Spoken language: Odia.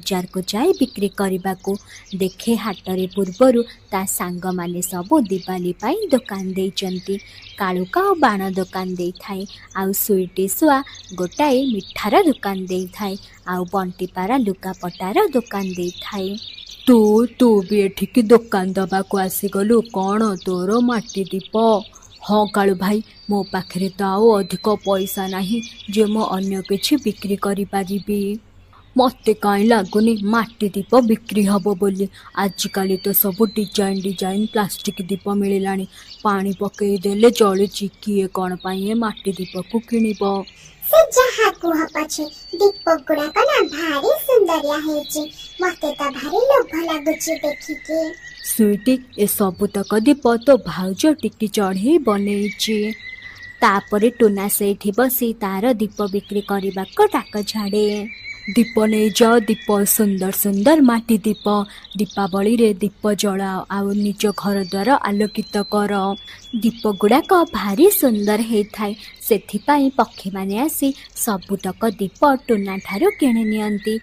ବଜାରକୁ ଯାଏ ବିକ୍ରି କରିବାକୁ। ଦେଖେ, ହାଟରେ ପୂର୍ବରୁ ତା ସାଙ୍ଗମାନେ ସବୁ ଦିୱାଲୀ ପାଇଁ ଦୋକାନ ଦେଇଛନ୍ତି। କାଳୁ କାଉ ବାଣ ଦୋକାନ ଦେଇଥାଏ, ଆଉ ସୁଇଟି ଶୁଆ ଗୋଟାଏ ମିଠାର ଦୋକାନ ଦେଇଥାଏ, ଆଉ ବଣ୍ଟି ପାରା ଲୁଗାପଟାର ଦୋକାନ ଦେଇଥାଏ। ତୁ ତୁ ବି ଏଠିକି ଦୋକାନ ଦବାକୁ ଆସିଗଲୁ କ'ଣ ତୋର ମାଟି ଦୀପ? ହଁ କାଳୁ ଭାଇ, ମୋ ପାଖରେ ତ ଆଉ ଅଧିକ ପଇସା ନାହିଁ ଯେ ମୁଁ ଅନ୍ୟ କିଛି ବିକ୍ରି କରିପାରିବି। ମତେ କାହିଁ ଲାଗୁନି ମାଟି ଦୀପ ବିକ୍ରି ହବ ବୋଲି। ଆଜିକାଲି ତ ସବୁ ଡିଜାଇନ ଡିଜାଇନ ପ୍ଲାଷ୍ଟିକ ଦୀପ ମିଳିଲାଣି, ପାଣି ପକେଇ ଦେଲେ ଜଳୁଛି। କିଏ କ'ଣ ପାଇଁ ଏ ମାଟି ଦୀପକୁ କିଣିବ? ସେ ଯାହା କୁହ ପଛେ, ଦୀପ ଗୁଡାକ ନା ଭାରି ସୁନ୍ଦରିଆ ହେଇଛି। ମତେ ତ ଭାରି ଲୋଭ ଲାଗୁଛି ଦେଖିକି। ସୁଇଟି, ଏ ସବୁତକ ଦୀପ ତୋ ଭାଉଜ ଟିକି ଚଢ଼େଇ ବନେଇଛି। ତାପରେ ଟୁନା ସେଇଠି ବସି ତାର ଦୀପ ବିକ୍ରି କରିବାକୁ ଡାକ ଝାଡ଼େ। ଦୀପ ନେଇଯାଅ ଦୀପ, ସୁନ୍ଦର ସୁନ୍ଦର ମାଟି ଦୀପ। ଦୀପାବଳିରେ ଦୀପ ଜଳାଅ ଆଉ ନିଜ ଘର ଦ୍ୱାର ଆଲୋକିତ କର। ଦୀପ ଗୁଡ଼ାକ ଭାରି ସୁନ୍ଦର ହେଇଥାଏ, ସେଥିପାଇଁ ପକ୍ଷୀମାନେ ଆସି ସବୁତକ ଦୀପ ଟୁନା ଠାରୁ କିଣି ନିଅନ୍ତି।